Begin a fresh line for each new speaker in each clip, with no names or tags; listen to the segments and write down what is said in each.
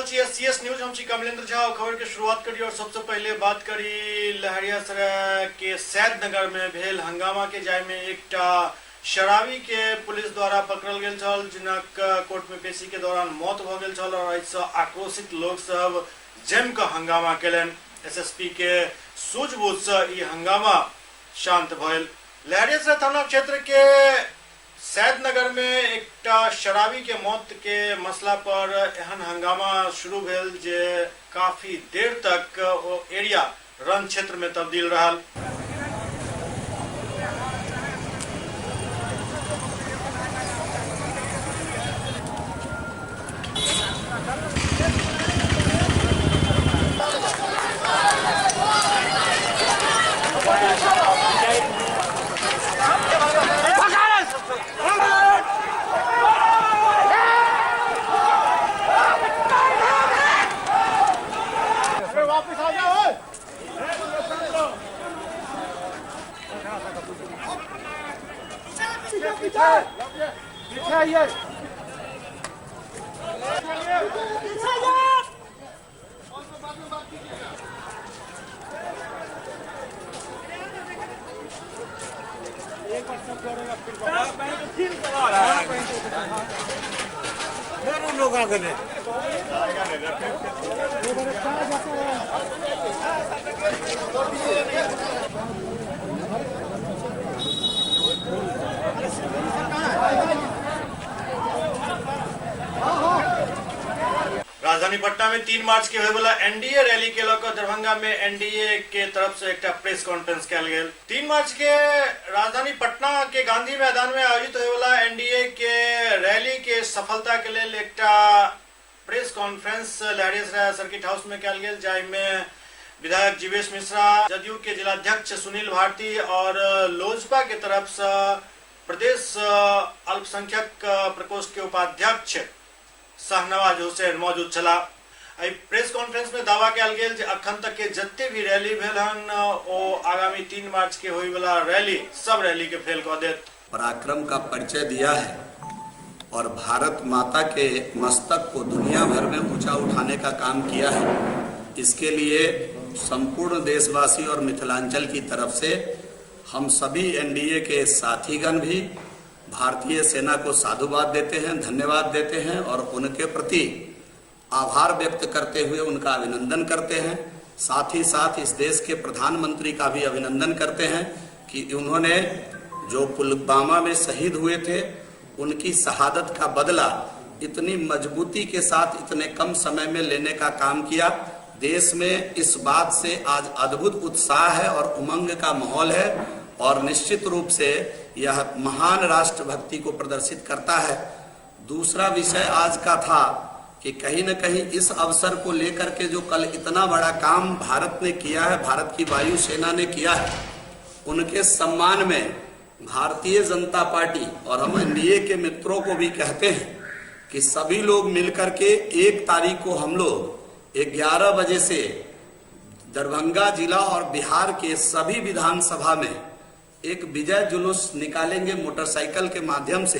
रहल छी SCS news. हम छी कमलेंद्र झा। खबर के शुरुआत करी और सबसे पहले बात करी लहरियासराय के सैदनगर में भेल हंगामा के, जाहि में एकटा शराबी के पुलिस द्वारा पकड़ल गेल छल, जिनक कोर्ट में पेशी के दौरान मौत भ गेल छल और एहिसँ आक्रोशित लोक सब जमि कऽ हंगामा केलनि। एसएसपी के सूझबूझ से ई हंगामा शांत भेल। लहरियासराय थाना क्षेत्र के सैदनगर में एकटा शराबी के मौत के मसला पर एहन हंगामा शुरू भेल जे काफी देर तक ओ एरिया रण क्षेत्र में तब्दील रहल।
वापस आ जाओ। पीछे पीछे आइए, पीछे आइए। लोग आ गए।
राजधानी पटना में 3 मार्च के होयवला एनडीए रैली के लऽ कऽ दरभंगा में एनडीए के तरफ से एकटा प्रेस कॉन्फ्रेंस कयल गेल। 3 मार्च के राजधानी पटना के गांधी मैदान में आयोजित होयवला एनडीए के रैली के सफलता के लेल एकटा press conference Laheriasarai circuit house में कयल गेल, जाहि में विधायक जीवेश मिश्रा, जदयू के जिलाध्यक्ष सुनील भारती और लोजपा के तरफ से प्रदेश अल्पसंख्यक प्रकोष्ठ के उपाध्यक्ष शाहनवाज हुसैन मौजूद छलाह। एहि प्रेस कॉन्फ्रेंस में दावा कयल गेल जे अखन तक के जते भी रैली भेल हन ओ आगामी 3 मार्च के होय वाला रैली सब रैली के फेल कऽ देत।
पराक्रम का परिचय दिया है और भारत माता के मस्तक को दुनिया भर में ऊंचा उठाने का काम किया है। इसके लिए संपूर्ण देशवासी और मिथिलांचल की तरफ से हम सभी एनडीए के साथीगण भी भारतीय सेना को साधुवाद देते हैं, धन्यवाद देते हैं और उनके प्रति आभार व्यक्त करते हुए उनका अभिनंदन करते हैं। साथ ही साथ इस देश के प्रधानमंत्री का भी अभिनंदन करते हैं कि उन्होंने जो पुलवामा में शहीद हुए थे उनकी शहादत का बदला इतनी मजबूती के साथ इतने कम समय में लेने का काम किया। देश में इस बात से आज अद्भुत उत्साह है और उमंग का माहौल है और निश्चित रूप से यह महान राष्ट्रभक्ति को प्रदर्शित करता है। दूसरा विषय आज का था कि कहीं न कहीं इस अवसर को लेकर के जो कल इतना बड़ा काम भारत ने किया है, भारत की वायुसेना ने किया है, उनके सम्मान में भारतीय जनता पार्टी और हम एनडीए के मित्रों को भी कहते हैं कि सभी लोग मिलकर के 1 तारीख को हम लोग 11 बजे से दरभंगा जिला और बिहार के सभी विधानसभा में एक विजय जुलूस निकालेंगे मोटरसाइकिल के माध्यम से,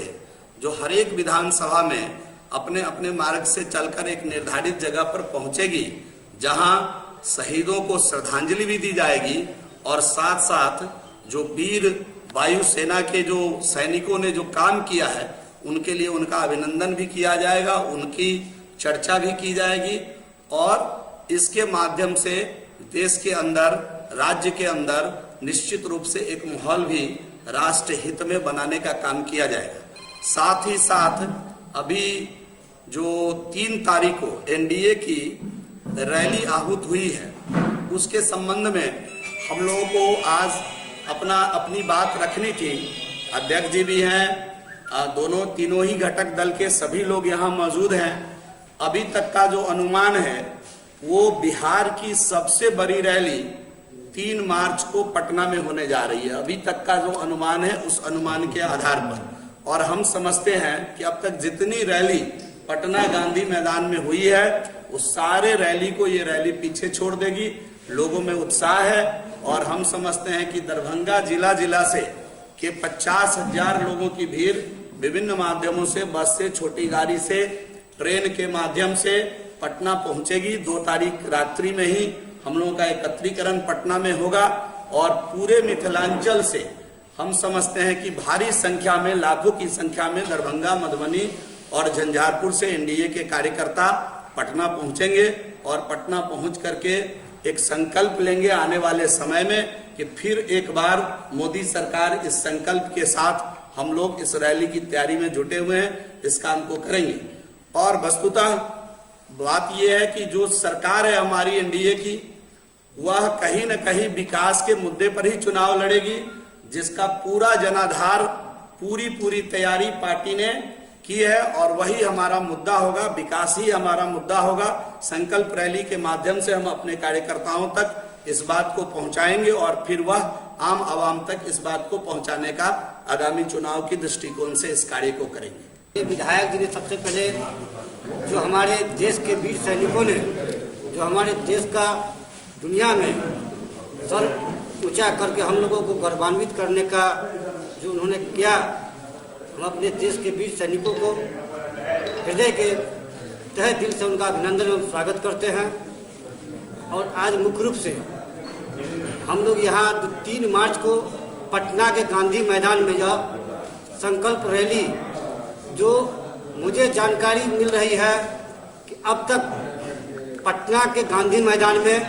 जो हर एक विधानसभा में अपने अपने मार्ग से चलकर एक निर्धारित जगह पर पहुंचेगी, जहां शहीदों को श्रद्धांजलि भी दी जाएगी और साथ साथ जो वीर वायुसेना के जो सैनिकों ने जो काम किया है उनके लिए उनका अभिनंदन भी किया जाएगा, उनकी चर्चा भी की जाएगी और इसके माध्यम से देश के अंदर, राज्य के अंदर निश्चित रूप से एक माहौल भी राष्ट्र हित में बनाने का काम किया जाएगा। साथ ही साथ अभी जो 3 तारीख को एनडीए की रैली आहूत हुई है उसके संबंध में हम लोगों को आज अपनी बात रखनी थी। अध्यक्ष जी भी हैं, दोनों तीनों ही घटक दल के सभी लोग यहाँ मौजूद हैं। अभी तक का जो अनुमान है वो बिहार की सबसे बड़ी रैली 3 मार्च को पटना में होने जा रही है। अभी तक का जो अनुमान है उस अनुमान के आधार पर, और हम समझते हैं कि अब तक जितनी रैली पटना गांधी मैदान में हुई है उस सारे रैली को ये रैली पीछे छोड़ देगी। लोगों में उत्साह है और हम समझते हैं कि दरभंगा जिला जिला से के 50,000 लोगों की भीड़ विभिन्न माध्यमों से, बस से, छोटी गाड़ी से, ट्रेन के माध्यम से पटना पहुंचेगी। 2 तारीख रात्रि में ही हम लोगों का एकत्रीकरण पटना में होगा और पूरे मिथिलांचल से हम समझते हैं कि भारी संख्या में, लाखों की संख्या में दरभंगा, मधुबनी और झंझारपुर से एनडीए के कार्यकर्ता पटना पहुंचेंगे और पटना पहुंच करके एक संकल्प लेंगे आने वाले समय में कि फिर एक बार मोदी सरकार, इस संकल्प के साथ हम लोग इस रैली की तैयारी में जुटे हुए हैं, इस काम को करेंगे। और वस्तुतः बात यह है कि जो सरकार है हमारी एनडीए की, वह कहीं न कहीं विकास के मुद्दे पर ही चुनाव लड़ेगी, जिसका पूरा जनाधार, पूरी पूरी तैयारी पार्टी ने की है और वही हमारा मुद्दा होगा, विकास ही हमारा मुद्दा होगा। संकल्प रैली के माध्यम से हम अपने कार्यकर्ताओं तक इस बात को पहुंचाएंगे और फिर वह आम आवाम तक इस बात को पहुंचाने का आगामी चुनाव की दृष्टिकोण से इस कार्य को करेंगे।
ये विधायक जी ने सबसे पहले जो हमारे देश के वीर सैनिकों ने जो हमारे देश का दुनिया में सर ऊंचा करके हम लोगों को गौरवान्वित करने का जो उन्होंने किया, हम अपने देश के वीर सैनिकों को हृदय के तहे दिल से उनका अभिनंदन एवं स्वागत करते हैं। और आज मुख्य रूप से हम लोग यहाँ 3 मार्च को पटना के गांधी मैदान में यह संकल्प रैली, जो मुझे जानकारी मिल रही है कि अब तक पटना के गांधी मैदान में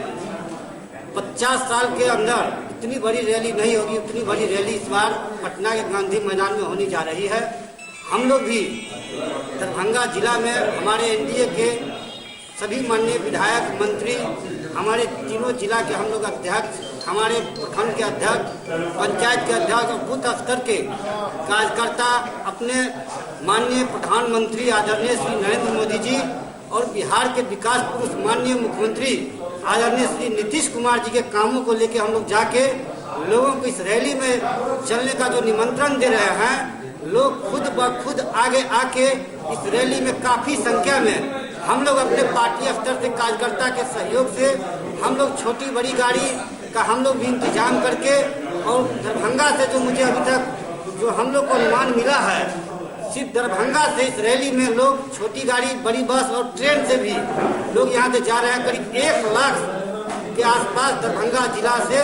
50 साल के अंदर इतनी बड़ी रैली नहीं होगी, उतनी बड़ी रैली इस बार पटना के गांधी मैदान में होने जा रही है। हम लोग भी दरभंगा जिला में हमारे एनडीए के सभी माननीय विधायक, मंत्री, हमारे तीनों जिला के हम लोग अध्यक्ष, हमारे प्रखंड के अध्यक्ष, पंचायत के अध्यक्ष और बूथ स्तर के कार्यकर्ता अपने माननीय प्रधानमंत्री आदरणीय श्री नरेंद्र मोदी जी और बिहार के विकास पुरुष माननीय मुख्यमंत्री आदरणीय श्री नीतीश कुमार जी के कामों को लेके हम लोग जाके लोगों को इस रैली में चलने का जो निमंत्रण दे रहे हैं, लोग खुद ब खुद आगे आके इस रैली में काफ़ी संख्या में हम लोग अपने पार्टी स्तर से कार्यकर्ता के सहयोग से हम लोग छोटी बड़ी गाड़ी का हम लोग भी इंतजाम करके, और दरभंगा से जो मुझे अभी तक जो हम लोग को अनुमान मिला है, सिर्फ दरभंगा से इस रैली में लोग छोटी गाड़ी, बड़ी बस और ट्रेन से भी लोग यहाँ से जा रहे हैं। करीब 1 लाख के आसपास दरभंगा जिला से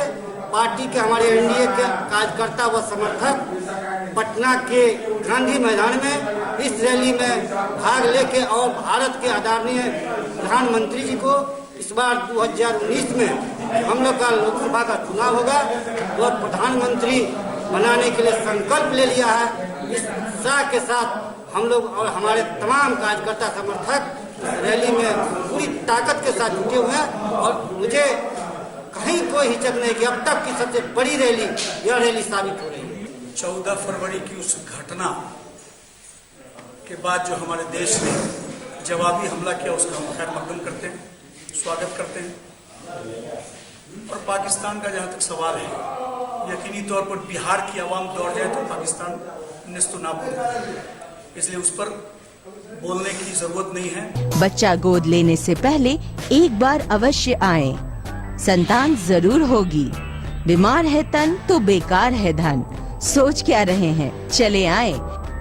पार्टी के हमारे एनडीए के कार्यकर्ता व समर्थक पटना के गांधी मैदान में इस रैली में भाग लेके और भारत के आदरणीय प्रधानमंत्री जी को इस बार 2019 में हम लोग का लोकसभा का चुनाव होगा वह प्रधानमंत्री बनाने के लिए संकल्प ले लिया है। इस उत्साह के साथ हम लोग और हमारे तमाम कार्यकर्ता समर्थक इस रैली में पूरी ताकत के साथ जुटे हुए हैं और मुझे कहीं कोई हिचक नहीं कि अब तक की सबसे बड़ी रैली यह रैली साबित हो रही है।
14 फरवरी की उस घटना के बाद जो हमारे देश ने जवाबी हमला किया, उसका हम खैर मकदम करते हैं, स्वागत करते हैं। और पाकिस्तान का जहाँ तक सवाल है, यकीनी तौर पर बिहार की आवाम दौड़ जाए तो पाकिस्तान नेस्तो नाबूद है, इसलिए उस पर बोलने की जरूरत नहीं है।
बच्चा गोद लेने से पहले एक बार अवश्य आए, संतान जरूर होगी। बीमार है तन तो बेकार है धन, सोच क्या रहे हैं, चले आए।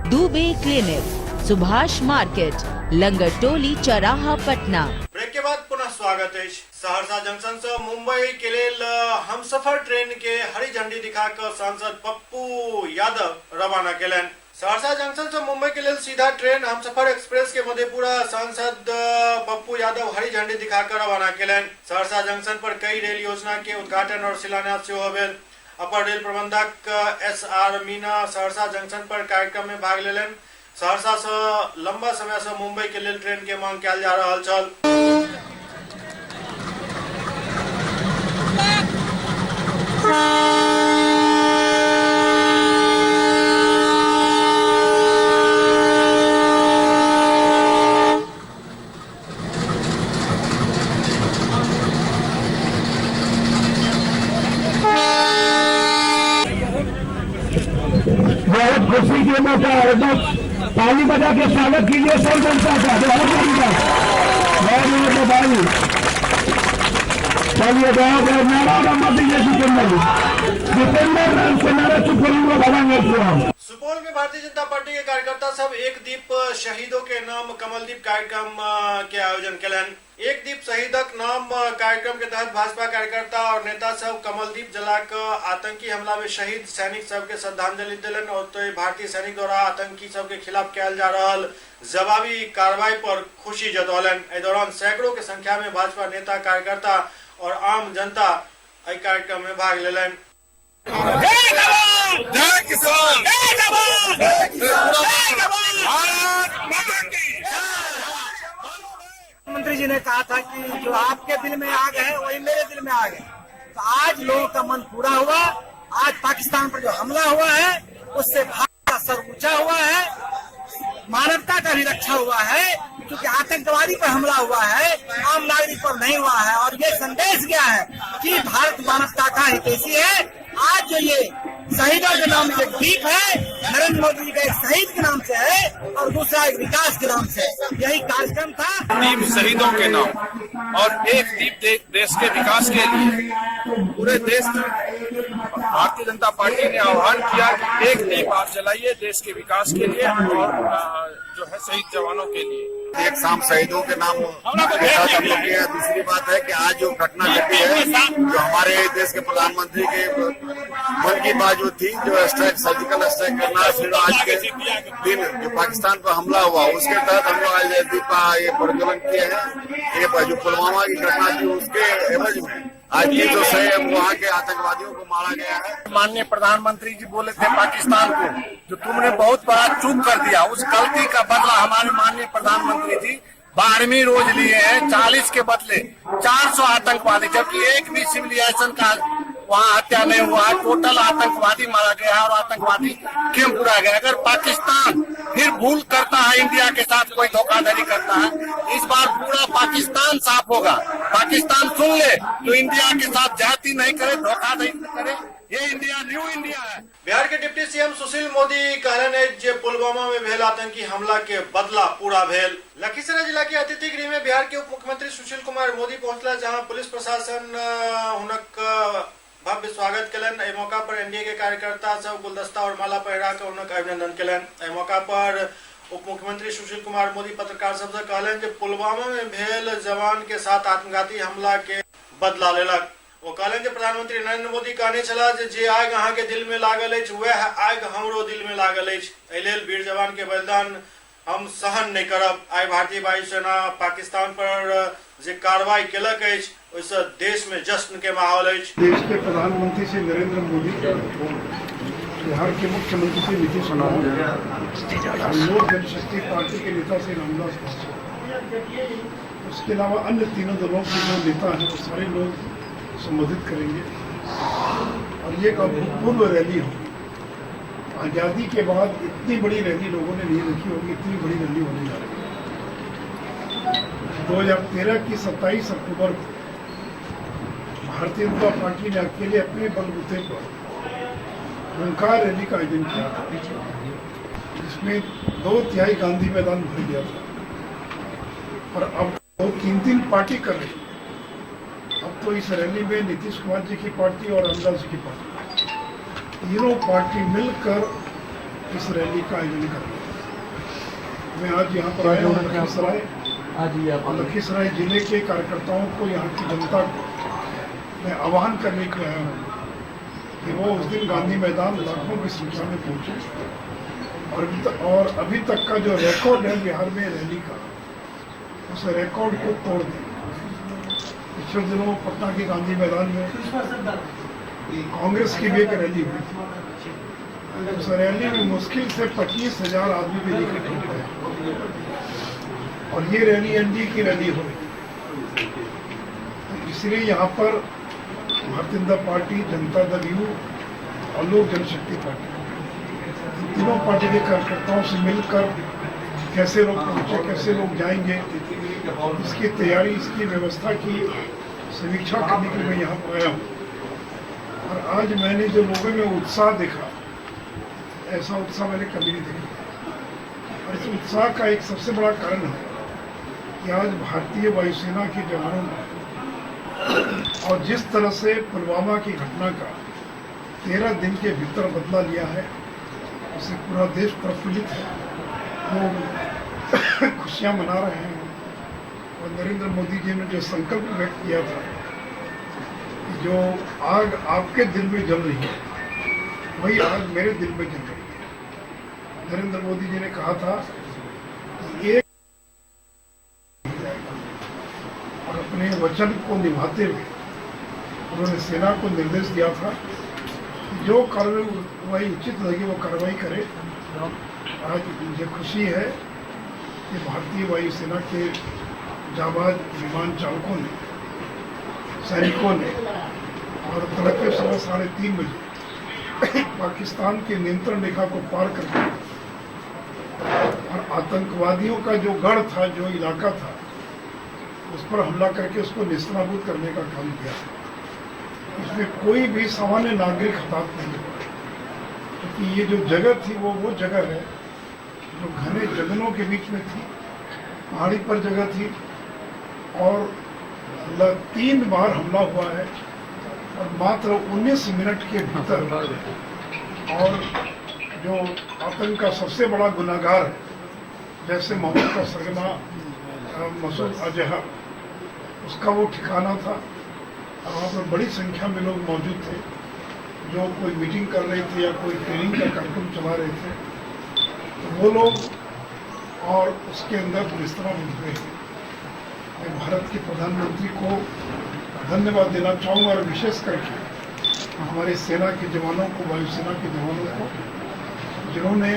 दुबे क्लिनिक, सुभाष मार्केट, लंगर टोली चौराहा, पटना।
ब्रेक के बाद पुनः स्वागत है। सहरसा जंक्शन से मुंबई के लेल हमसफर ट्रेन के हरी झंडी दिखा कर सांसद पप्पू यादव रवाना केलनि। सहरसा जंक्शन से मुंबई के लेल सीधा ट्रेन हमसफर एक्सप्रेस के मधेपुरा सांसद पप्पू यादव हरी झंडी दिखाकर रवाना केलनि। सहरसा जंक्शन पर कई रेल योजना के उद्घाटन और शिलान्यास सेहो भेल। अपर रेल प्रबंधक S R Meena Saharsa junction पर कार्यक्रम में भाग लेलनि। सहरसा से लंबा समय से मुंबई के लेल ट्रेन के मांग कयल जा रहल छल।
बहुत खुशी के मौका है, एकदम ताली बजा के स्वागत कीजिए सब जनता का। बहुत बढ़िया, बहुत बहुत बधाई। चलिए बहुत बहुत नारा नंबर दीजिए जितेंद्र जी, जितेंद्र से नारा चुप करूंगा भगवान।
सुपौल में भारतीय जनता पार्टी के कार्यकर्ता सब एक दीप शहीदों के नाम कमलदीप कार्यक्रम के आयोजन केलनि। एक दीप शहीदक नाम कार्यक्रम के तहत भाजपा कार्यकर्ता और नेता सब कमलदीप जला कऽ आतंकी हमला में शहीद सैनिक सबके श्रद्धांजलि देलनि और तो भारतीय सैनिक द्वारा आतंकी सबके खिलाफ कयल जा रहल जवाबी कार्रवाई पर खुशी जतौलनि। एहि दौरान सैकड़ों के संख्या में भाजपा नेता, कार्यकर्ता और आम जनता एहि कार्यक्रम में भाग लेलनि।
जय किसान, जय जवान, जय जवान, भारत माता की।
प्रधानमंत्री जी ने कहा था कि जो आपके दिल में आग है, वही मेरे दिल में आग है। तो आज लोगों का मन पूरा हुआ। आज पाकिस्तान पर जो हमला हुआ है, उससे भारत का सर ऊंचा हुआ है, मानवता का भी रक्षा हुआ है, क्योंकि आतंकवादी पर हमला हुआ है, आम नागरिक पर नहीं हुआ है। और ये संदेश गया है कि भारत मानवता का हितैषी है। आज जो ये शहीदों के नाम से दीप है, नरेंद्र मोदी जी का एक शहीद के नाम से है और दूसरा एक विकास के नाम से है। यही कार्यक्रम था।
दीप शहीदों के नाम और एक दीप देश के विकास के लिए। पूरे देश में भारतीय जनता पार्टी ने आह्वान किया कि एक दीप आप जलाइए देश के विकास के लिए और जो है शहीद जवानों के लिए।
एक शाम शहीदों के नाम के साथ हम लोग किए हैं। दूसरी बात है कि आज जो घटना घटी है, जो हमारे देश के प्रधानमंत्री के मन की बात जो थी, जो स्ट्राइक, सर्जिकल स्ट्राइक करना, फिर आज के दिन जो पाकिस्तान पर हमला हुआ, उसके तहत हम लोग आज दीप का ये प्रज्वलन किए हैं। ये जो पुलवामा की घटना थी, उसके एवज में आज 300 से वहाँ के आतंकवादियों को मारा गया है।
माननीय प्रधानमंत्री जी बोले थे पाकिस्तान को, जो तुमने बहुत बड़ा चूक कर दिया, उस गलती का बदला हमारे माननीय प्रधानमंत्री जी 12वीं रोज लिए हैं। 40 के बदले 400 आतंकवादी, जबकि एक भी सिविलियन का वहाँ हत्या नहीं हुआ है। टोटल आतंकवादी मारा गया है और आतंकवादी कैंप पूरा गया। अगर पाकिस्तान फिर भूल करता है, इंडिया के साथ कोई धोखाधड़ी करता है, इस बार पूरा पाकिस्तान साफ होगा। पाकिस्तान सुन ले तो इंडिया के साथ ज्यादती नहीं करे, धोखाधड़ी नहीं करे। ये इंडिया न्यू इंडिया है।
बिहार के डिप्टी सीएम सुशील मोदी कहलनि अछि जे पुलवामा में भेल आतंकी हमला के बदला पूरा भेल। लखीसराय जिला के अतिथि गृह में बिहार के उप मुख्यमंत्री सुशील कुमार मोदी पहुंचला, जहां पुलिस प्रशासन हुनक भव्य स्वागत केलनि। एहि मौका पर एनडीए के कार्यकर्ता सब गुलदस्ता और माला पहिरा के हुनक अभिनंदन केलनि। एहि मौका पर उप मुख्यमंत्री सुशील कुमार मोदी पत्रकार सबसे कहलनि जे पुलवामा में भेल जवान के साथ आत्मघाती हमला के बदला लेलक। ओ कहलनि जे प्रधानमंत्री नरेंद्र मोदी कहने छलाह जे जे आगि अहाँ के दिल में लागल अछि, वएह आगि हमरो दिल में लागल अछि। एहि लेल वीर जवान के बलिदान हम सहन नहि करब। आइ भारतीय वायुसेना पाकिस्तान पर जे कार्रवाई केलक अछि, ओहिसँ देश में जश्न के माहौल अछि।
देश के प्रधानमंत्री श्री नरेंद्र मोदी, बिहार के मुख्यमंत्री श्री नीतीश कुमार, लोक जनशक्ति पार्टी के नेता श्री रामविलास पासवान, उसके अलावा अन्य तीनों दलों के जो नेता हैं, वो सारे लोग संबोधित करेंगे और ये एक अभूतपूर्व रैली होगी। आज़ादी के बाद इतनी बड़ी रैली लोगों ने नहीं देखी होगी, इतनी बड़ी रैली होने जा रही है। 2013 की 27 अक्टूबर को भारतीय जनता पार्टी ने अकेले अपने बलबूते पर हुंकार रैली का आयोजन किया था, जिसमें 2/3 गांधी मैदान भर गया था और अब दो तीन तीन पार्टी कर रही है। अब तो इस रैली में नीतीश कुमार जी की पार्टी और रामदास जी की पार्टी, तीनों पार्टी मिलकर इस रैली का आयोजन कर रही है। मैं आज यहाँ पर आया हूँ लखीसराय और लखीसराय जिले के कार्यकर्ताओं को, यहाँ की जनता को मैं आह्वान करने के लिए आया हूँ कि वो उस दिन गांधी मैदान लाखों की संख्या में पहुंचे और अभी तक का जो रिकॉर्ड है बिहार में रैली का, उस रिकॉर्ड को तोड़ दें। पिछले दिनों पटना के गांधी मैदान में कांग्रेस की भी एक रैली हुई थी। उस रैली में मुश्किल से 25,000 आदमी भी नहीं इकट्ठे हुए और ये रैली एनडीए की रैली हो रही है। तो इसलिए यहाँ पर भारतीय जनता पार्टी, जनता दल you और लोक जनशक्ति पार्टी, इन तीनों पार्टी के कार्यकर्ताओं से मिलकर कैसे लोग पहुंचे, कैसे लोग जाएंगे, इसकी तैयारी, इसकी व्यवस्था की समीक्षा करने के लिए मैं यहाँ पर आया हूँ। और आज मैंने जो लोगों में उत्साह देखा, ऐसा उत्साह मैंने कभी नहीं देखा। और इस उत्साह का एक सबसे बड़ा कारण है कि आज भारतीय वायुसेना के जवानों ने और जिस तरह से पुलवामा की घटना का 13 दिन के भीतर बदला लिया है, उससे पूरा देश प्रफुल्लित है, लोग खुशियां मना रहे हैं। और नरेंद्र मोदी जी ने जो संकल्प व्यक्त किया था कि जो आग आपके दिल में जल रही है वही आग मेरे दिल में जल रही है। नरेंद्र मोदी जी ने कहा था कि एक जाएगा, और अपने वचन को निभाते हुए उन्होंने सेना को निर्देश दिया था कि जो कार्रवाई उचित लगे वो कार्रवाई करे। आज मुझे खुशी है कि भारतीय वायुसेना के जाबाज विमान चालकों ने, सैनिकों ने और तड़के 3:15 बजे पाकिस्तान के नियंत्रण रेखा को पार करके और आतंकवादियों का जो गढ़ था, जो इलाका था, उस पर हमला करके उसको नेस्तनाबूद करने का काम किया। इसमें कोई भी सामान्य नागरिक हताहत नहीं हुआ, क्योंकि ये जो जगह थी वो जगह है जो घने जंगलों के बीच में थी, पहाड़ी पर जगह थी और 3 बार हमला हुआ है और मात्र 19 मिनट के भीतर। और जो आतंक का सबसे बड़ा गुनाहगार है, जैसे मोहम्मद का सरगना मसूद अजहर, उसका वो ठिकाना था और वहाँ पर बड़ी संख्या में लोग मौजूद थे जो कोई मीटिंग कर रहे थे या कोई ट्रेनिंग का कार्यक्रम चला रहे थे। तो वो लोग और उसके अंदर नेस्तनाबूद हुए हैं। मैं भारत के प्रधानमंत्री को धन्यवाद देना चाहूँगा और विशेष करके हमारे सेना के जवानों को, वायुसेना के जवानों को, जिन्होंने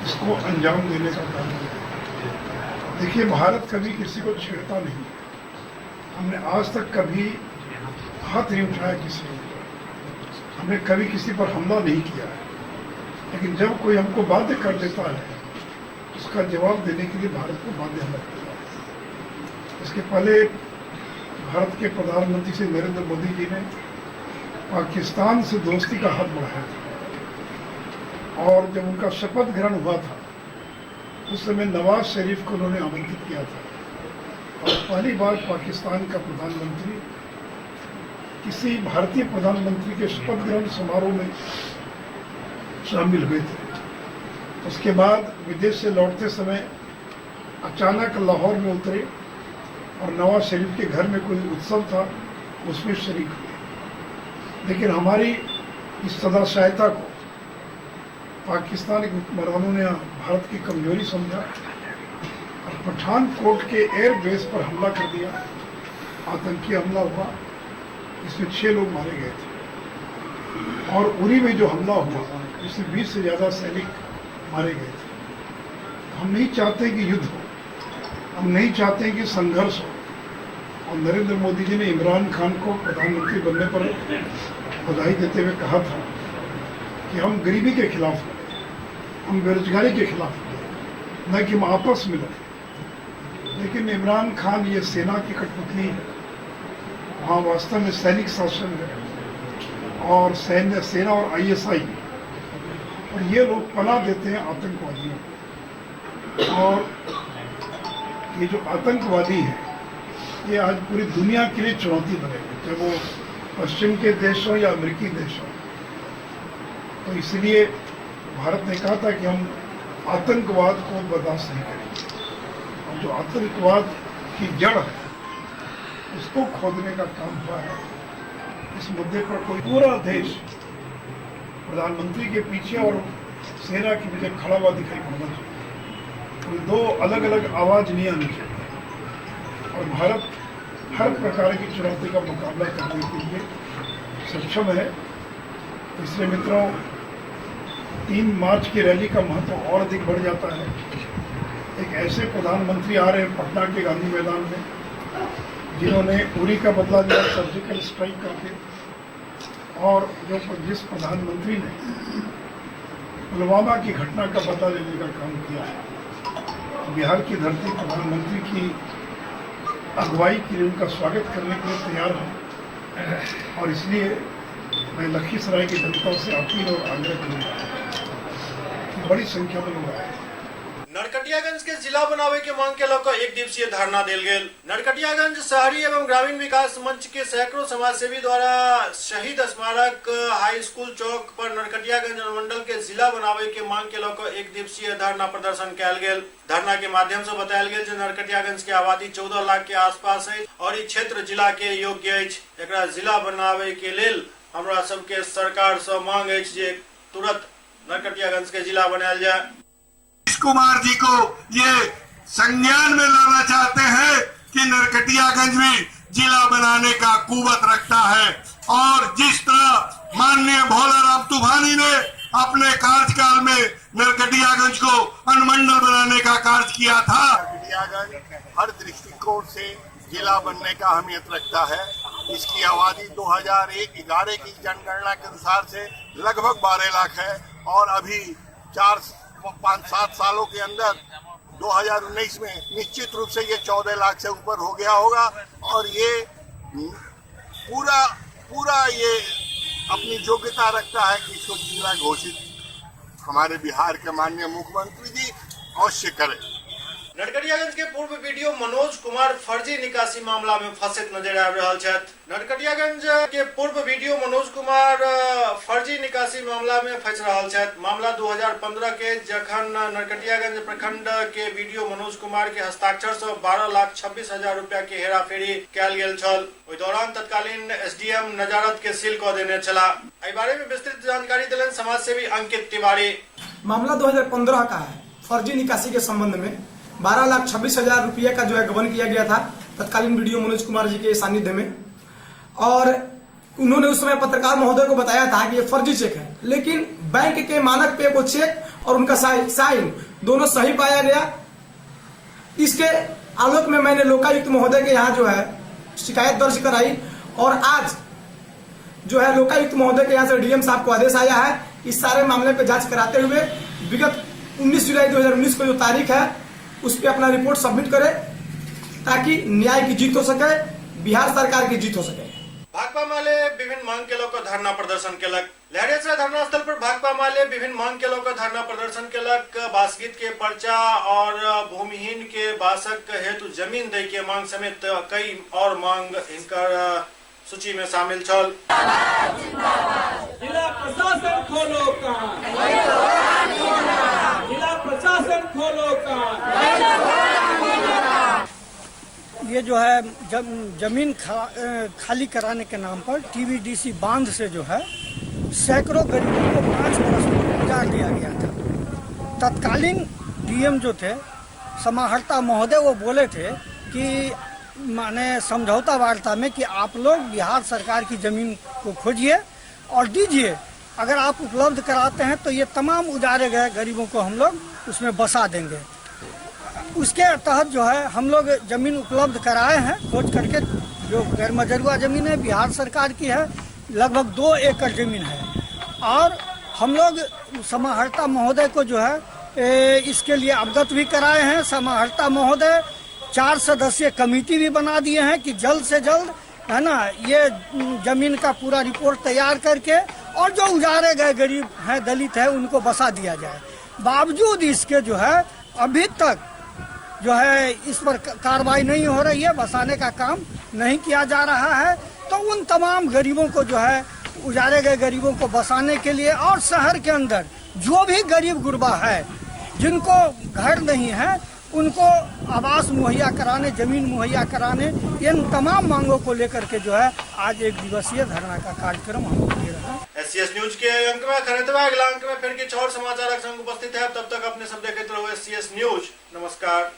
इसको अंजाम देने का काम किया। देखिए, भारत कभी किसी को छेड़ता नहीं है। हमने आज तक कभी हाथ नहीं उठाया किसी के ऊपर, हमने कभी किसी पर हमला नहीं किया है। लेकिन जब कोई हमको बाध्य कर देता है, उसका जवाब देने के लिए भारत को बाध्य होना पड़ता है। इसके पहले भारत के प्रधानमंत्री श्री नरेंद्र मोदी जी ने पाकिस्तान से दोस्ती का हाथ बढ़ाया था और जब उनका शपथ ग्रहण हुआ था उस समय नवाज शरीफ को उन्होंने आमंत्रित किया था और पहली बार पाकिस्तान का प्रधानमंत्री किसी भारतीय प्रधानमंत्री के शपथ ग्रहण समारोह में शामिल हुए थे। उसके बाद विदेश से लौटते समय अचानक लाहौर में उतरे और नवाज शरीफ के घर में कोई उत्सव था, उसमें शरीक हुए। लेकिन हमारी इस सदाशयता को पाकिस्तान के हुक्मरानों ने भारत की कमजोरी समझा और पठानकोट के एयर बेस पर हमला कर दिया। आतंकी हमला हुआ, इसमें 6 लोग मारे गए थे और उरी में जो हमला हुआ इसमें 20 से ज़्यादा सैनिक मारे गए थे। हम नहीं चाहते कि युद्ध हो, हम नहीं चाहते कि संघर्ष हो। और नरेंद्र मोदी जी ने इमरान खान को प्रधानमंत्री बनने पर बधाई देते हुए कहा था कि हम गरीबी के खिलाफ लड़े, हम बेरोजगारी के खिलाफ लड़े, न कि हम आपस में लड़े। लेकिन इमरान खान ये सेना की कठपुतली है, वहाँ वास्तव में सैनिक शासन है और सैन्य सेना और ISI, और ये लोग पनाह देते हैं आतंकवादियों को। और ये जो आतंकवादी हैं ये आज पूरी दुनिया के लिए चुनौती बने हुए, चाहे वो पश्चिम के देश हों या अमेरिकी देश हों। तो इसलिए भारत ने कहा था कि हम आतंकवाद को बर्दाश्त नहीं करेंगे और जो आतंकवाद की जड़ है उसको खोदने का काम हुआ है। इस मुद्दे पर कोई पूरा देश प्रधानमंत्री के पीछे और सेना के पीछे खड़ा हुआ दिखाई पड़ना चाहिए। कोई दो अलग अलग आवाज नहीं आनी चाहिए। और भारत हर प्रकार की चुनौती का मुकाबला करने के लिए सक्षम है। इसलिए मित्रों, 3 मार्च की रैली का महत्व और अधिक बढ़ जाता है। एक ऐसे प्रधानमंत्री आ रहे हैं पटना के गांधी मैदान में जिन्होंने उरी का बदला लिया सर्जिकल स्ट्राइक करके, और जो जिस प्रधानमंत्री ने पुलवामा की घटना का बदला लेने का काम किया है। बिहार की धरती प्रधानमंत्री की अगुवाई के लिए उनका स्वागत करने के लिए तैयार है और इसलिए मैं लखीसराय की जनता से अपील और आग्रह करूंगा कि बड़ी संख्या में लोग आए।
नरकटिया नरकटियागंज के जिला बनावे के मांग के लऽ एक दिवसीय धरना देल गेल। नरकटियागंज शहरी एवं ग्रामीण विकास मंच के सैकड़ों समाजसेवी द्वारा शहीद स्मारक हाई स्कूल चौक पर नरकटियागंज अनुमंडल के जिला बनावे के मांग के लऽ एक दिवसीय धरना प्रदर्शन कयल गेल। धरना के माध्यम से बतायल गेल जे नरकटियागंज के आबादी 14 लाख के आसपास अछि और ई क्षेत्र जिला के योग्य अछि। एकरा जिला बनावे के लेल हमरा सबके सरकार से मांग अछि जे तुरंत नरकटियागंज के जिला बनायल जाय।
नीतीश कुमार जी को ये संज्ञान में लाना चाहते हैं कि नरकटियागंज भी जिला बनाने का कुवत रखता है और जिस तरह माननीय भोलाराम तूफानी ने अपने कार्यकाल में नरकटियागंज को अनुमंडल बनाने का कार्य किया था।
नरकटियागंज हर दृष्टिकोण से जिला बनने का अहमियत रखता है। इसकी आबादी 2011 की जनगणना के अनुसार से लगभग 12 लाख है और अभी 4 5 7 सालों के अंदर 2019 में निश्चित रूप से ये 14 लाख से ऊपर हो गया होगा और ये पूरा पूरा ये अपनी योग्यता रखता है कि इसको जिला घोषित हमारे बिहार के माननीय मुख्यमंत्री जी अवश्य करें।
नरकटियागंज के पूर्व बीडीओ मनोज कुमार फर्जी निकासी मामला में फंसित नजर आबि रहल छथि। नरकटियागंज के पूर्व बीडीओ मनोज कुमार फर्जी निकासी मामला में फंसि रहल छथि। मामला 2015 के जखन नरकटियागंज प्रखंड के बीडीओ मनोज कुमार के हस्ताक्षर से 12,26,000 रुपया के हेराफेरी कयल गेल छल। ओहि दौरान तत्कालीन एसडीएम नजारत के सील कऽ देने छलाह। एहि बारे में विस्तृत जानकारी देलनि समाजसेवी अंकित तिवारी।
मामला 2015 का है। फर्जी निकासी के संबंध में 12,26,000 रुपये का जो है गबन किया गया था तत्कालीन बीडीओ मनोज कुमार जी के सानिध्य में, और उन्होंने उस समय पत्रकार महोदय को बताया था कि ये फर्जी चेक है, लेकिन बैंक के मानक पे वो चेक और उनका साइन दोनों सही पाया गया। इसके आलोक में मैंने लोकायुक्त महोदय के यहाँ जो है शिकायत दर्ज कराई और आज जो है लोकायुक्त महोदय के यहाँ से डीएम साहब को आदेश आया है इस सारे मामले पे जांच कराते हुए विगत 19 जुलाई 2019 को जो तारीख है उस पर अपना रिपोर्ट सबमिट करे ताकि न्याय की जीत हो सके, बिहार सरकार की जीत हो सके।
भाकपा माले विभिन्न मांग के लऽ धरना प्रदर्शन केलक। लहरियासराय धरना स्थल पर भाकपा माले विभिन्न मांग के लऽ धरना प्रदर्शन केलक। बासगीत के पर्चा और भूमिहीन के बासक हेतु जमीन दै के मांग समेत कई और मांग हिनकर सूची में शामिल छल।
जिला प्रशासन खोलो कान, जिला प्रशासन खोलो कान।
ये जो है जमीन खाली कराने के नाम पर टीवीडीसी बांध से जो है सैकड़ों गरीबों को 5 बरस उजाड़ दिया गया था। तत्कालीन डीएम जो थे समाहर्ता महोदय, वो बोले थे कि माने समझौता वार्ता में कि आप लोग बिहार सरकार की जमीन को खोजिए और दीजिए, अगर आप उपलब्ध कराते हैं तो ये तमाम उजाड़े गए गरीबों को हम लोग उसमें बसा देंगे। उसके तहत जो है हम लोग जमीन उपलब्ध कराए हैं खोज करके। जो गैरमजरुआ जमीन है बिहार सरकार की है, लगभग 2 एकड़ जमीन है, और हम लोग समाहर्ता महोदय को जो है इसके लिए अवगत भी कराए हैं। समाहर्ता महोदय 4 सदस्यीय कमेटी भी बना दिए हैं कि जल्द से जल्द है ना ये जमीन का पूरा रिपोर्ट तैयार करके और जो उजाड़े गए गरीब हैं, दलित हैं, उनको बसा दिया जाए। बावजूद इसके जो है अभी तक जो है इस पर कार्रवाई नहीं हो रही है, बसाने का काम नहीं किया जा रहा है। तो उन तमाम गरीबों को जो है उजाड़े गए गरीबों को बसाने के लिए और शहर के अंदर जो भी गरीब गुरबा है जिनको घर नहीं है उनको आवास मुहैया कराने, जमीन मुहैया कराने, इन तमाम मांगों को लेकर के जो है आज 1 दिवसीय धरना का कार्यक्रम हम लोग दे रहे हैं।
एससीएस न्यूज के अंक में खरीदवा अगला अंक में फिर कुछ और समाचार संग उपस्थित है। तब तक अपने सब देखते रहो एससीएस न्यूज। नमस्कार।